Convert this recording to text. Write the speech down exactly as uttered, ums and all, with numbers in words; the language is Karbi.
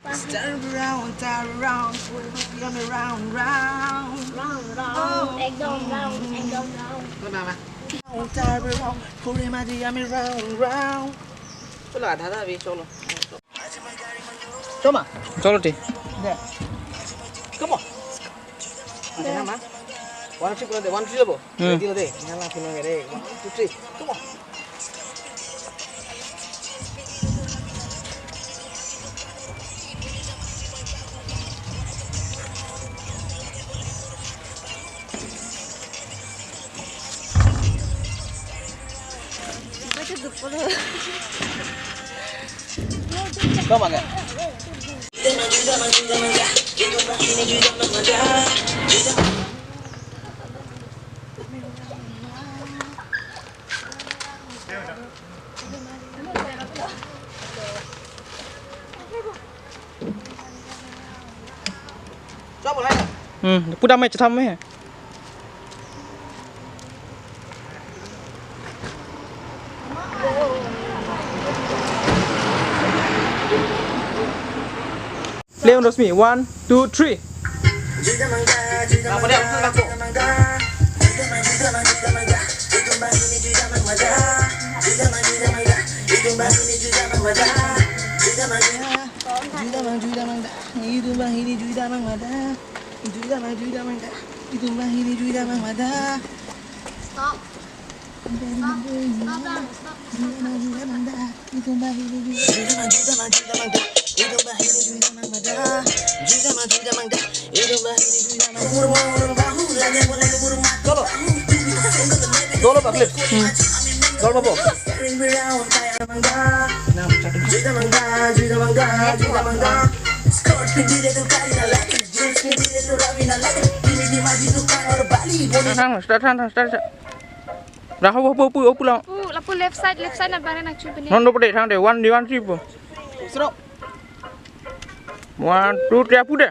Turn around, turn around, puri mati ami round, round. Round, round, oh, ekdom round, ekdom round. Round, turn around, puri mati ami round, round. Cholo, adha adha abhi cholo. Choma. Cholo, thik. De. Come on. Ada nama? One, two, three, one, two, three, Hmm. Ready, ready. Nyala, phone ready. One, two, three. Come on. Come on, guys. Hmm, pura mai chetham me. Play on Rosmi. One, two, three. Stop. Stop, stop, stop. Cholo. Cholo, baklip. Hmm. Cholo, bo. Thang, start, thang, thang, start, start. Dah, opu, opu, opu, opu lang. Opu, lapu left side, left side na bang nangchun pini. Non do pede, thang de, one, di one, three, po. Serok. One, two, three, apu de.